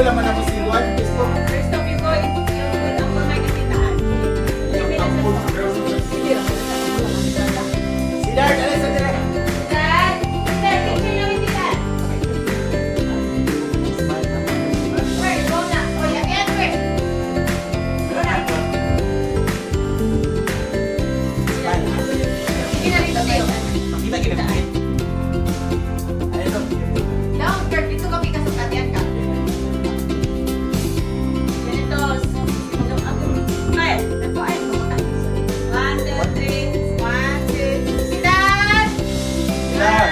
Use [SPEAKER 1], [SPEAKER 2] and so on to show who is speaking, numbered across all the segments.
[SPEAKER 1] Video lang man ako si Juan. Gusto.
[SPEAKER 2] First of you go, yung ang mga kakitaan.
[SPEAKER 1] Si Dark, alis sa dire.
[SPEAKER 2] Dad, Dad, picture namin si Dad. Where, go na. Oh, yeah, yeah, where? Go na. Sige na rito, Teo.
[SPEAKER 1] Makita gina. Ayun.
[SPEAKER 2] Down, Kurt. Dito kami kasukatian ka. Ganito. Smile. Nagpo, ay, one, two, three. One, two. Si Dad!
[SPEAKER 1] Dad.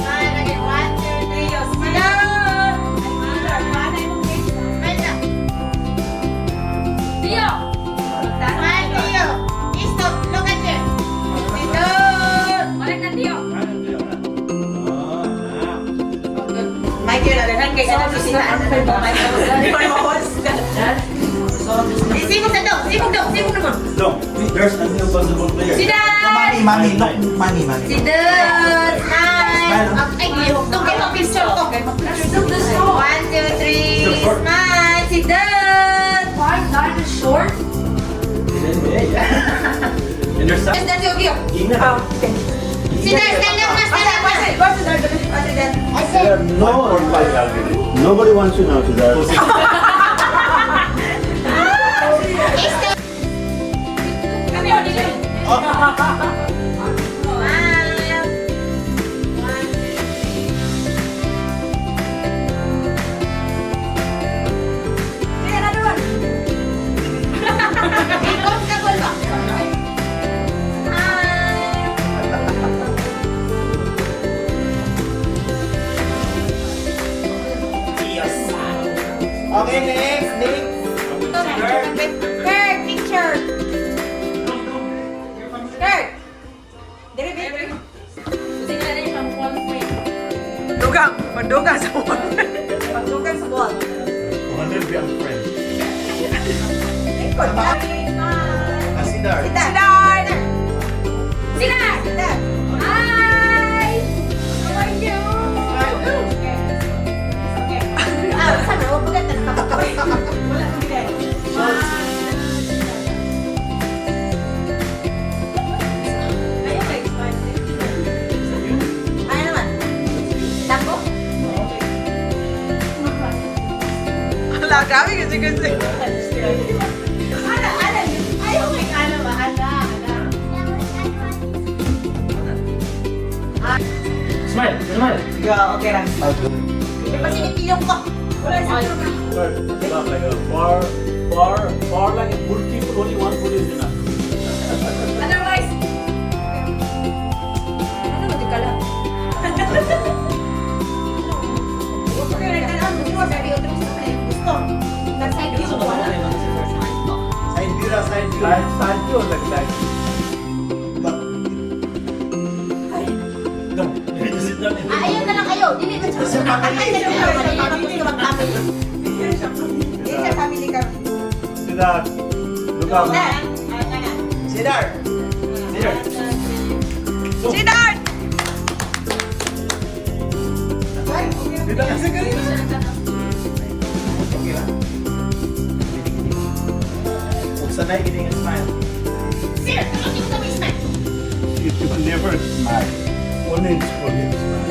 [SPEAKER 2] Smile again. One, two, three. Oh, smile. Smile na. Tio! Smile, Tio. Stop. Look at you. Si Dad! Balik na, Tio.
[SPEAKER 3] Michael, daghan kay sa bisita.
[SPEAKER 2] Sibog na daw. Sibog daw. Sibog naman.
[SPEAKER 4] No, there's an impossible player.
[SPEAKER 2] Si Dad!
[SPEAKER 1] Mami, mami, look, mami, mami.
[SPEAKER 2] Si Dad! Smile! Ay, lihok. Dong, kayo mag-picture ko. One, two, three. Smile! Si Dad!
[SPEAKER 5] Why not is short?
[SPEAKER 4] And there's some.
[SPEAKER 2] Yes, Dad, yo, yo. Si Dad, stand up na, stand up na.
[SPEAKER 4] No, nobody wants you now, Siddharth.
[SPEAKER 2] Kami, oh, dito. Smile. One, two, three. Be comfortable ba? Smile.
[SPEAKER 1] Okay, next, next.
[SPEAKER 2] Kurt, picture. Kurt. Dire, dire.
[SPEAKER 3] Dugang, padugang sa wall. Padugang sa wall.
[SPEAKER 4] 100 gram friend.
[SPEAKER 1] Ah, si Dark.
[SPEAKER 3] Siddharth!
[SPEAKER 2] Sila! Hi! How are you? Okay. Ah, sana huwag maganda nakapagpapay.
[SPEAKER 3] Wala akong bigay. Ayaw kay smile.
[SPEAKER 2] Ano naman? Tako?
[SPEAKER 3] Wala, grabe kasi kasi.
[SPEAKER 2] Ala, ala. Ayaw kay ala ba? Ala, ala.
[SPEAKER 4] Smile, smile.
[SPEAKER 3] Yeah, okay lang.
[SPEAKER 2] Pasinipilong ko.
[SPEAKER 3] Wala sa
[SPEAKER 4] Like a far, far, far like a good people, only one foot is enough.
[SPEAKER 5] Otherwise, ano ba di ka lang?
[SPEAKER 2] Gusto. Nag-side view ko.
[SPEAKER 1] Side view na, side view.
[SPEAKER 4] Side, side view or like back? No, you need to sit down.
[SPEAKER 2] Ah, ayun na lang kayo. Dili man siya.
[SPEAKER 1] Sa family.
[SPEAKER 2] Ay, dili man siya mag-family.
[SPEAKER 3] Hindi siya family ka.
[SPEAKER 4] Siddharth, look up.
[SPEAKER 1] Si Dark.
[SPEAKER 4] Siddharth.
[SPEAKER 3] Siddharth!
[SPEAKER 1] Dito kasi kanina. Okay lang. Huwag sanay, gini nga smile.
[SPEAKER 2] Sir, ano yung kami smile?
[SPEAKER 4] You will never smile. Only in school you smile.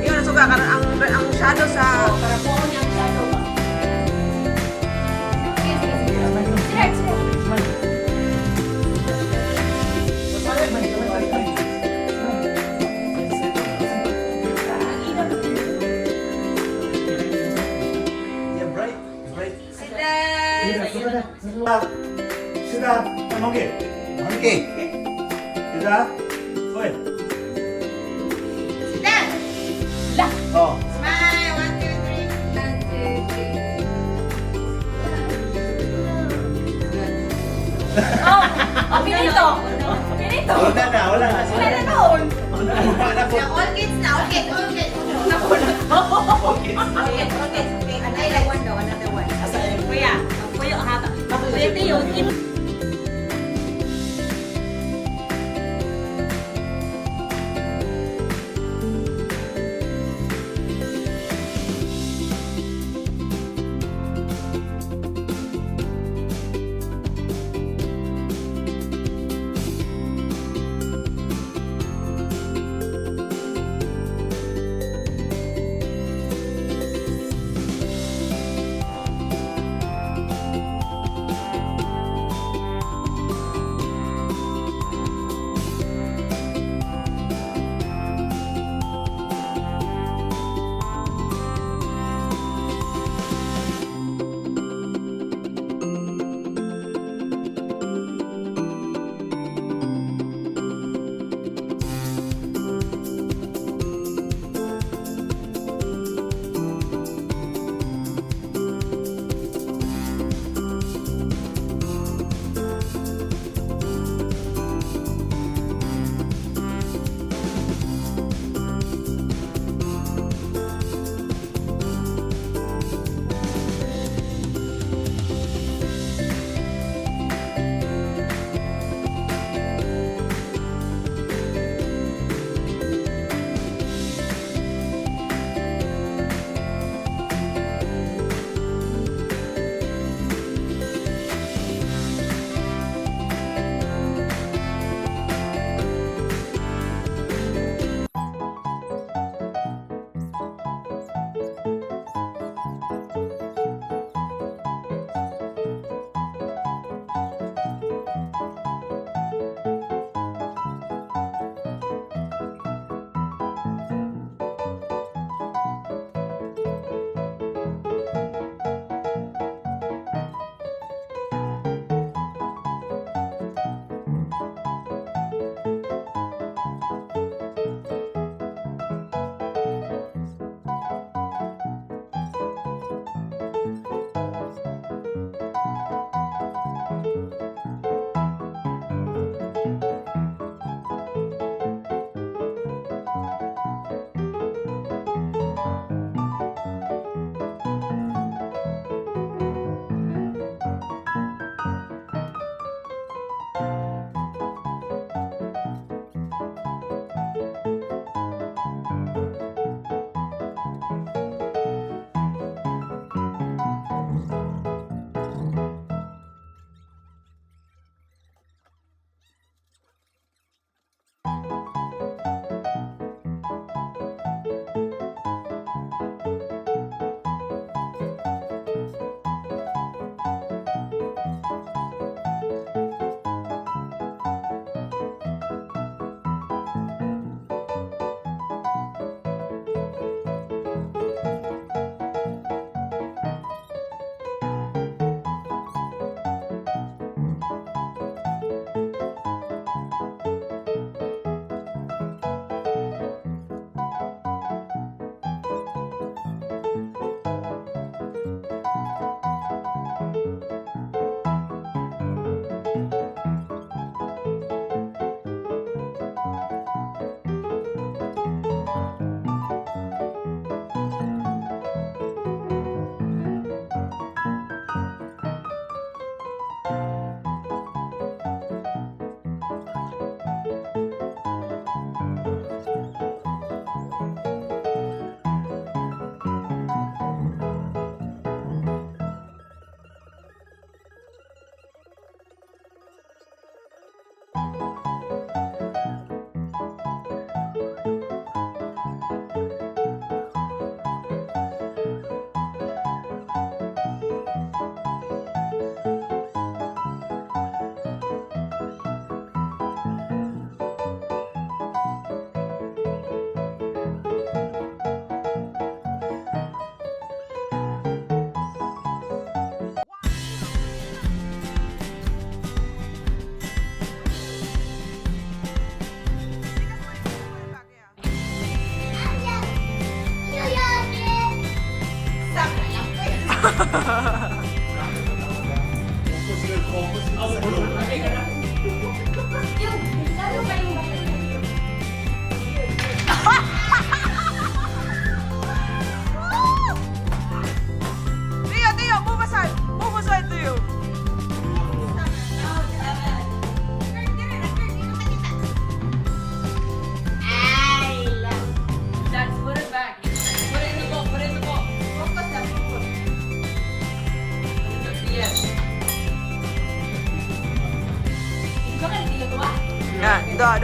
[SPEAKER 3] Yun, nasuka ka ang shadow sa.
[SPEAKER 1] Yeah, bright. Bright.
[SPEAKER 4] Siddharth, Siddharth, come okay.
[SPEAKER 1] Okay.
[SPEAKER 4] Siddharth, wait.
[SPEAKER 2] Dad!
[SPEAKER 1] Oh.
[SPEAKER 2] Smile! One, two, three.
[SPEAKER 5] One, two, three. Oh, oh, pinito. Pinito.
[SPEAKER 1] Wala na, wala na.
[SPEAKER 5] Wala na noon.
[SPEAKER 1] Wala na.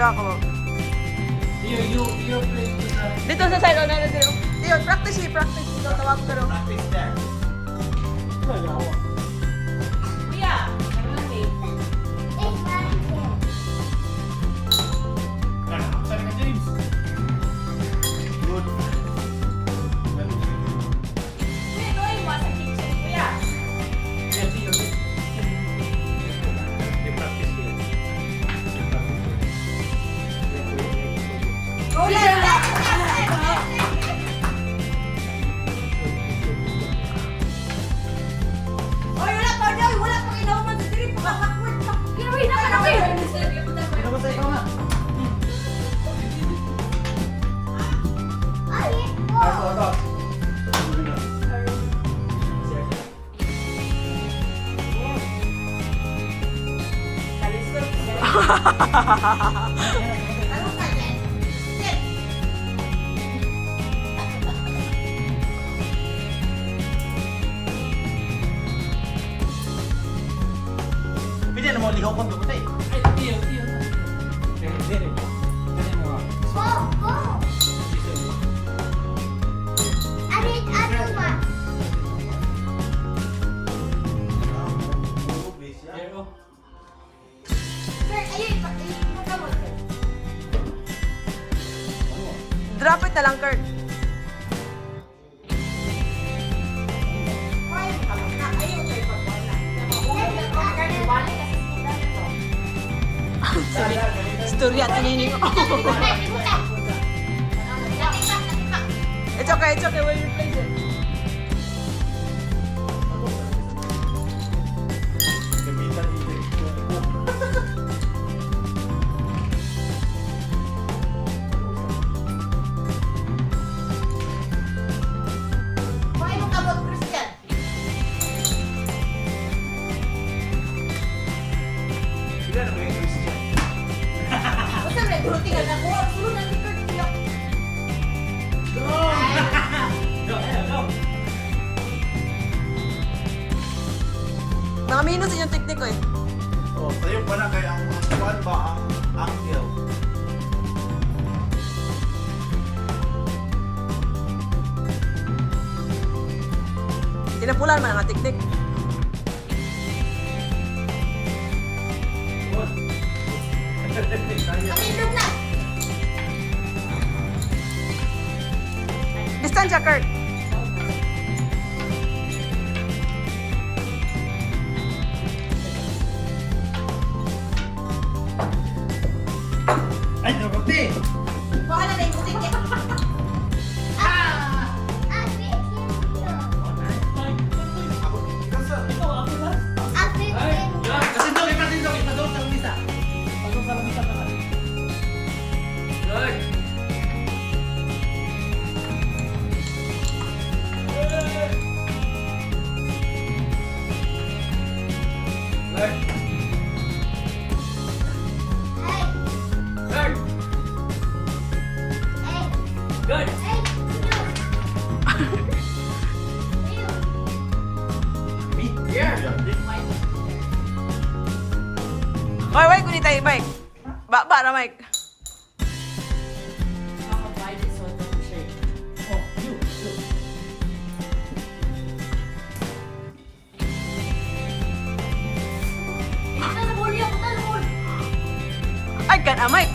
[SPEAKER 3] Duha ka buok.
[SPEAKER 4] You play with the
[SPEAKER 3] Dito sa side, oh, na dito. Tiyo, practice eh, practice. Ito, tawag ko ro.
[SPEAKER 1] Practice there.
[SPEAKER 5] Kuya, ano eh?
[SPEAKER 4] Sabi ka, James.
[SPEAKER 1] Good.
[SPEAKER 5] Kuya, ito ay sa kitchen, kuya.
[SPEAKER 4] Yeah, see, okay. You practice here. You practice here.
[SPEAKER 2] Go left, left, left, left, left. Oy, wala pa daw, wala pa ginawa sa diri, backward pa.
[SPEAKER 5] Ginawa na ka na, kuya.
[SPEAKER 1] Ano ba sa ikaw nga? Ako, ako.
[SPEAKER 2] Ano ka yan? Sit.
[SPEAKER 1] Pwede na mo lihokon to eh.
[SPEAKER 4] Ay, tiyo, tiyo. Eh, dire. Dire mo ah. Dito. There, oh.
[SPEAKER 2] Sir, ayun, ipakamot, sir.
[SPEAKER 3] Drop it na lang, Kurt.
[SPEAKER 2] Why mo kamot na? Ayaw kayo pagkuhan na. Wala kasi sila nito.
[SPEAKER 3] Storya, tinini ko. It's okay, it's okay. We'll replace it.
[SPEAKER 1] Gamitan ito.
[SPEAKER 2] Why mo kamot, Christian?
[SPEAKER 1] Pila na ba yung Christian?
[SPEAKER 2] Basta may gurutingan ako. Ang sulod na ni Kurt. Iyok.
[SPEAKER 4] Go, eh, go.
[SPEAKER 3] Mga minus inyong teknik ko eh.
[SPEAKER 1] Oh, tayo pa na kay ang kuan ba ang angle.
[SPEAKER 3] Tinapulan man ang teknik.
[SPEAKER 4] Good.
[SPEAKER 2] Kamindog na.
[SPEAKER 3] Distansya, Kurt.
[SPEAKER 1] Ay, nabuti.
[SPEAKER 2] Baka na yung butik niya.
[SPEAKER 1] Ako, ikaw sa.
[SPEAKER 4] Ikaw, ako na. Ay, yan.
[SPEAKER 1] Kasindog, ipasindog, ipadong sa misa.
[SPEAKER 4] Pasok sa lamisa ka. Good. Good. Good. Good.
[SPEAKER 1] Me? Yeah.
[SPEAKER 3] Oy, wait, kunin tayo, Mike. Ba, na, Mike.
[SPEAKER 5] Mama, buy this one from shake.
[SPEAKER 4] Oh, you.
[SPEAKER 5] Punta sa ball niya, punta sa ball.
[SPEAKER 3] Ay, kan, ah, Mike.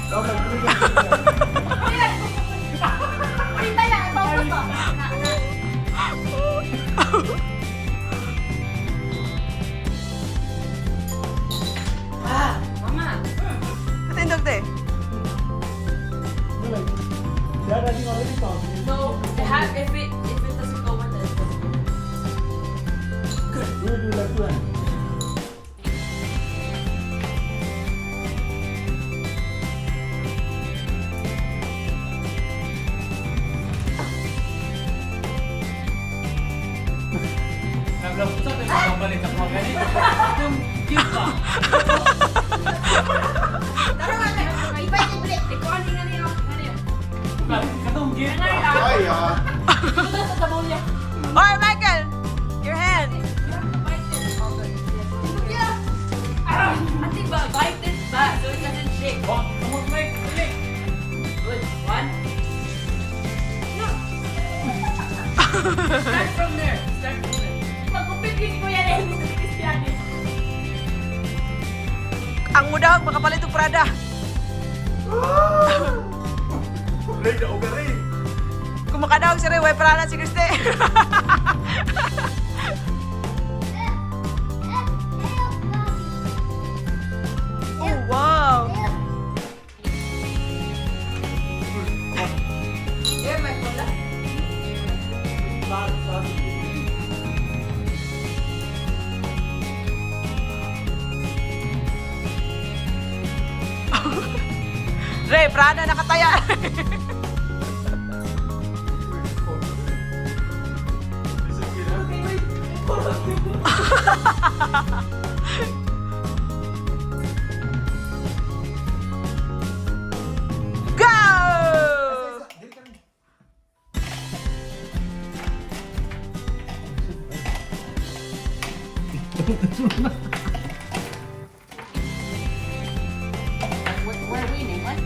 [SPEAKER 2] Prita lang, ipaubos ko. Na, na.
[SPEAKER 5] Ah, mama.
[SPEAKER 3] Patindog, te.
[SPEAKER 4] Dad, I think already found.
[SPEAKER 5] No, if it doesn't go in, then it doesn't go in.
[SPEAKER 4] Do do like two hands. Naglapusan na yung mabalik ako ganito. Itong cute ba?
[SPEAKER 2] Tara nga, iba yung ulit.
[SPEAKER 5] Ikaw, ano nga niya? Ano yun?
[SPEAKER 4] Katong cute ba?
[SPEAKER 1] Ay, ah.
[SPEAKER 5] Punta sa bowl niya.
[SPEAKER 3] Oy, Michael! Your hand.
[SPEAKER 5] You have to bite it. Oh, good. Yes.
[SPEAKER 2] Tindog niya.
[SPEAKER 5] Ah, ate ba, bite it ba? So it doesn't shake.
[SPEAKER 4] Oh, come on, Mike.
[SPEAKER 5] Start from there. Start from there. Pag-compete yun ni Kuya Lenny sa Cristiani.
[SPEAKER 3] Ang mudahog makapalit og Prada.
[SPEAKER 1] Ray, nauga Ray.
[SPEAKER 3] Kung makadahog si Ray, way Prada si Christy. Oh, wow.
[SPEAKER 5] Yeah, may pula.
[SPEAKER 3] Ray, Prada nakataya. Go!
[SPEAKER 2] We're winning, what?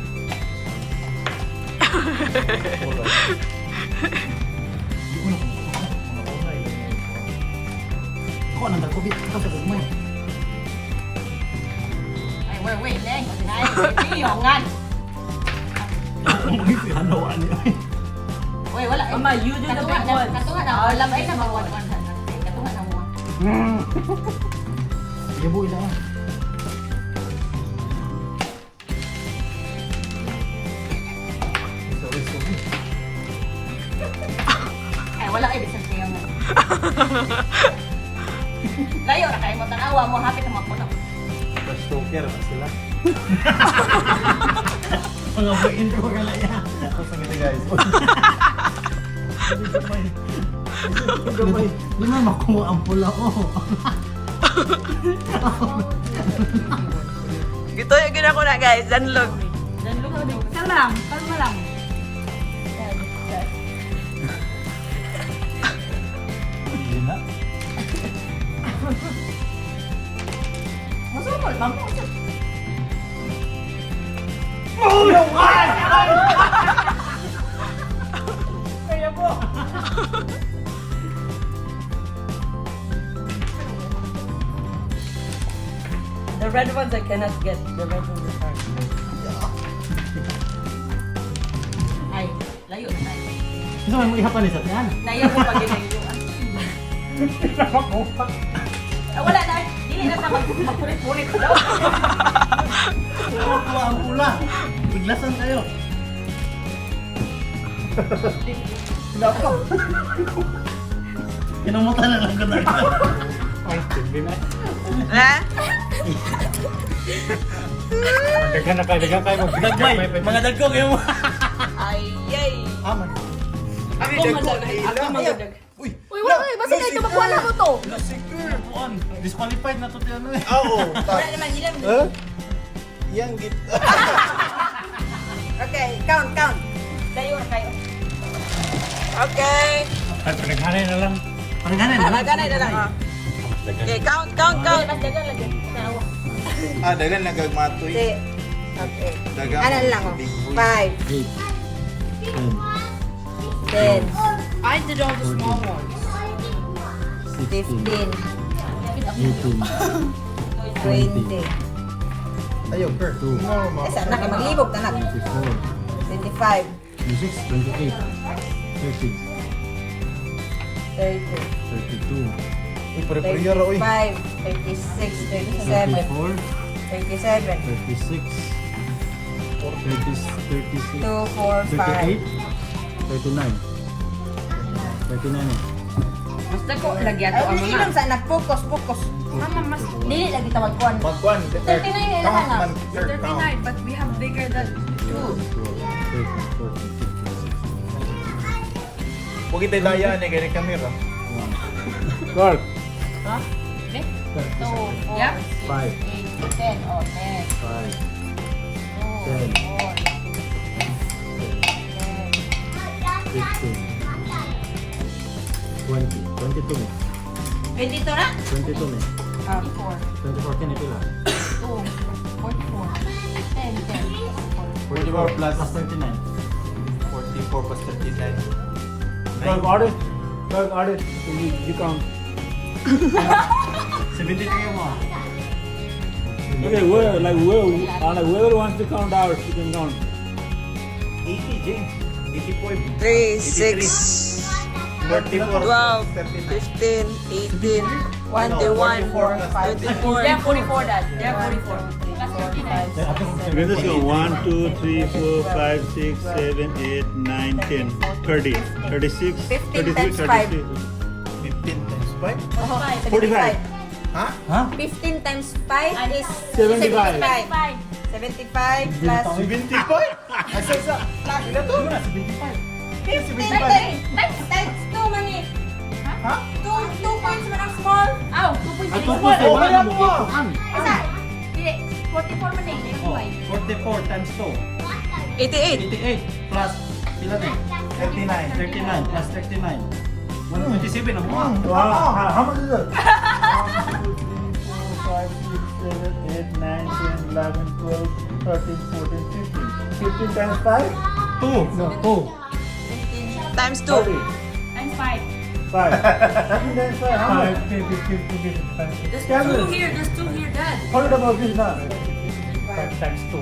[SPEAKER 1] Ako nang dagko bit. Ako sa gugmay.
[SPEAKER 2] Ay, we're winning. Ay, biyongan.
[SPEAKER 1] Ano ani?
[SPEAKER 2] Uy, wala. Eh.
[SPEAKER 5] Mama, you do the big ones.
[SPEAKER 2] Katunga na. Wala ba na mag 1 1. Katunga na mo.
[SPEAKER 1] Yabo ila. Sorry, sorry.
[SPEAKER 2] Ay, wala kay bisan biyongan. Layo ra kay mo tanawa mo hapit na mapuno.
[SPEAKER 1] Stalker na sila. Mga boy intro ka lang yan. Ako sa ngiti guys. Di man makuha ang pula ko.
[SPEAKER 3] Gito yung ginako na guys, danlog.
[SPEAKER 5] Kalma lang. Kalma lang.
[SPEAKER 1] Hindi na.
[SPEAKER 2] Musumol ba mo?
[SPEAKER 5] The red ones I cannot get. The red ones are hard.
[SPEAKER 2] Ay, layo na tayo.
[SPEAKER 1] Gusto mo ihapan ni sa tiyan?
[SPEAKER 2] Naiyak ko pag ginayo. Ah, wala na. Dili na sa magpurit-purit daw.
[SPEAKER 1] Makuha ang pula. Biglasan kayo. Nako. Kinumutan na lang ko na.
[SPEAKER 3] Na?
[SPEAKER 4] Daghan na kayo, daghan kayo.
[SPEAKER 1] Dagmay, mga dagko kayo mo.
[SPEAKER 3] Ay, ay.
[SPEAKER 1] Aman.
[SPEAKER 5] Ako mandag. Ako mandag.
[SPEAKER 1] Uy,
[SPEAKER 2] Uy, wala eh. Basta kayo makuha na mo to.
[SPEAKER 1] Puan, disqualified na to tiyan eh.
[SPEAKER 6] Oo.
[SPEAKER 2] Wala naman ilan.
[SPEAKER 6] Huh? Yang git.
[SPEAKER 3] Okay, count, count.
[SPEAKER 2] Layo na kayo.
[SPEAKER 3] Okay.
[SPEAKER 4] Ay, panaghanay na lang.
[SPEAKER 1] Parang ganun.
[SPEAKER 3] Ganay na lang. Ah. Okay, count, count, count.
[SPEAKER 2] Mas dagan lagi. Tanawa.
[SPEAKER 6] Ah, dagan nagagmatoy.
[SPEAKER 3] Okay. Okay.
[SPEAKER 6] Dagan.
[SPEAKER 3] Ano lang, oh.
[SPEAKER 6] Big boy.
[SPEAKER 3] 5,
[SPEAKER 1] 8,
[SPEAKER 3] 10,
[SPEAKER 5] I did all the small ones.
[SPEAKER 3] 15,
[SPEAKER 1] 18,
[SPEAKER 3] 20.
[SPEAKER 6] Ayaw, Kurt. No,
[SPEAKER 3] Eh, sana ka maglibog, tanak.
[SPEAKER 1] 24,
[SPEAKER 3] 25,
[SPEAKER 1] 26, 28, 30,
[SPEAKER 3] 30,
[SPEAKER 1] 32,
[SPEAKER 6] Uy, pare-pareho ra, uy.
[SPEAKER 3] 35, 36, 37,
[SPEAKER 1] 34,
[SPEAKER 3] 37,
[SPEAKER 1] 36, 30, 36,
[SPEAKER 3] 2, 4, 5.
[SPEAKER 1] 38, 39. 39 eh.
[SPEAKER 5] Basta ko lagi ato
[SPEAKER 3] Ay,
[SPEAKER 5] ang mga.
[SPEAKER 3] ilong sa anak. Focus, focus.
[SPEAKER 5] Mama, mas
[SPEAKER 2] Dili lagi tawag kuan.
[SPEAKER 6] Magkuan.
[SPEAKER 2] 39 na ilahan, ah.
[SPEAKER 6] Man, Kurt, count.
[SPEAKER 5] 39, but we have bigger than two.
[SPEAKER 1] 12, 13, 14, 15, 16,
[SPEAKER 6] Huwag itay dayaan eh, kaya kamera.
[SPEAKER 1] 1. Clark!
[SPEAKER 5] Huh?
[SPEAKER 2] 2, 4,
[SPEAKER 5] Yeah.
[SPEAKER 2] 6,
[SPEAKER 1] 5,
[SPEAKER 2] 8, 10. Oh, 10.
[SPEAKER 1] 5,
[SPEAKER 2] 2,
[SPEAKER 1] 10.
[SPEAKER 2] 4, 10.
[SPEAKER 1] 15, 20, 22 me.
[SPEAKER 2] 22 na?
[SPEAKER 1] 22 me.
[SPEAKER 2] 24.
[SPEAKER 1] 24 kini pila?
[SPEAKER 2] 2, 44. 10, 10.
[SPEAKER 6] 44 plus
[SPEAKER 1] Plus 39.
[SPEAKER 6] 44 plus 39.
[SPEAKER 4] Clark, order. Doug, artist, you count.
[SPEAKER 1] 73 mo.
[SPEAKER 4] Okay, where, like, where, like, whoever wants to count ours, you can count.
[SPEAKER 1] 80, James. 84.
[SPEAKER 3] 3, 6,
[SPEAKER 6] 44.
[SPEAKER 3] 12, 15, 18, 21, 24.
[SPEAKER 5] They're 44, Dad. They're 44. Plus 49.
[SPEAKER 4] Okay, let's go. 1, 2, 3, 4, 5, 6, 7, 8, 9, 10, 30, 36,
[SPEAKER 2] 15
[SPEAKER 4] 33,
[SPEAKER 2] times 5.
[SPEAKER 4] 36.
[SPEAKER 6] 15 times 5?
[SPEAKER 4] 45.
[SPEAKER 6] Ha?
[SPEAKER 2] 15 times 5 is
[SPEAKER 4] 75.
[SPEAKER 2] 75. 75 plus
[SPEAKER 6] 75? Asa isa? Pila to?
[SPEAKER 2] 15 times times 2 man eh.
[SPEAKER 6] Ha?
[SPEAKER 2] 2 2 points man ang small.
[SPEAKER 5] Aw, 2.6.
[SPEAKER 6] Oh, kaya mo ah.
[SPEAKER 2] Isa.
[SPEAKER 5] Hindi, 44 man eh.
[SPEAKER 1] 44 times 2.
[SPEAKER 3] 88.
[SPEAKER 1] 88 plus pila na eh?
[SPEAKER 6] 39.
[SPEAKER 1] 39 plus 39. 127 ang mga.
[SPEAKER 4] Wow. How much is that? 1, 2, 3, 4, 5, 6, 7, 8, 9, 10, 11, 12, 13, 14, 15. 15 times 5?
[SPEAKER 1] 2.
[SPEAKER 4] No, 2.
[SPEAKER 3] Times 2.
[SPEAKER 4] 30.
[SPEAKER 5] Times 5.
[SPEAKER 4] 5. 13 times 5, how much? 5, 15, 15, 15.
[SPEAKER 5] There's two here. There's two here, Dad.
[SPEAKER 4] Forget about this now. 5 times 2.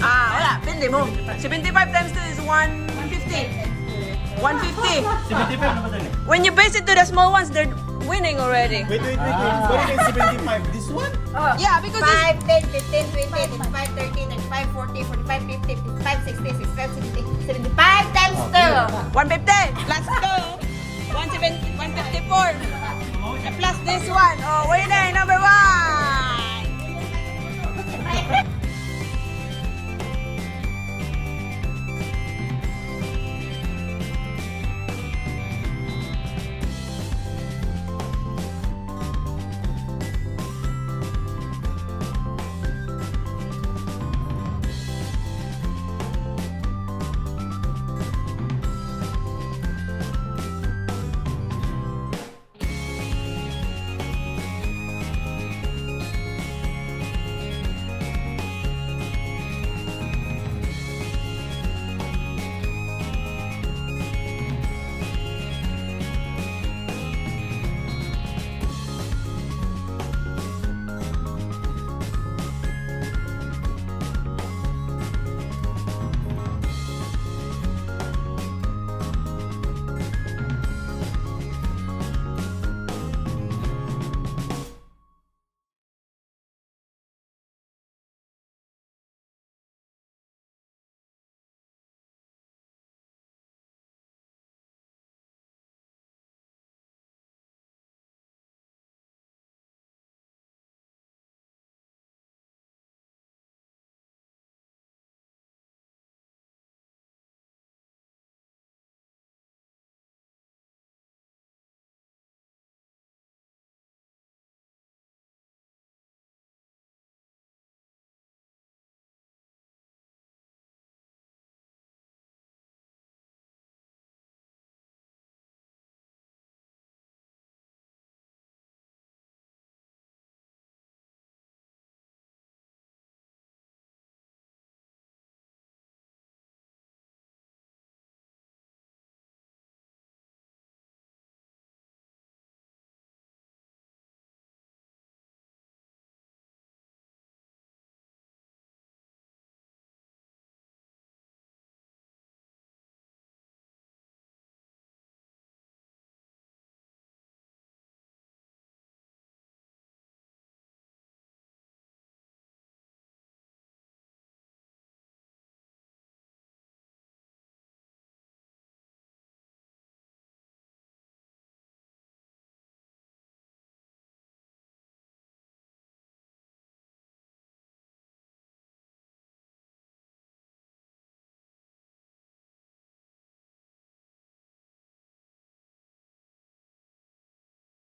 [SPEAKER 3] Ah, wala. Pindi mo. 75 times 2 is 150. 150.
[SPEAKER 1] 75 na ba dali?
[SPEAKER 3] When you base it to the small ones, they're winning already.
[SPEAKER 6] Wait, wait, wait, wait. What is 75? This one?
[SPEAKER 3] Yeah, because it's
[SPEAKER 2] 5, 10, 15, 20, 25, 30, 35, 40, 45, 50, 55, 60, 65, 70, 75 times 2.
[SPEAKER 3] 150 plus 2. 170, 154. Plus this one. Oh, winner number 1.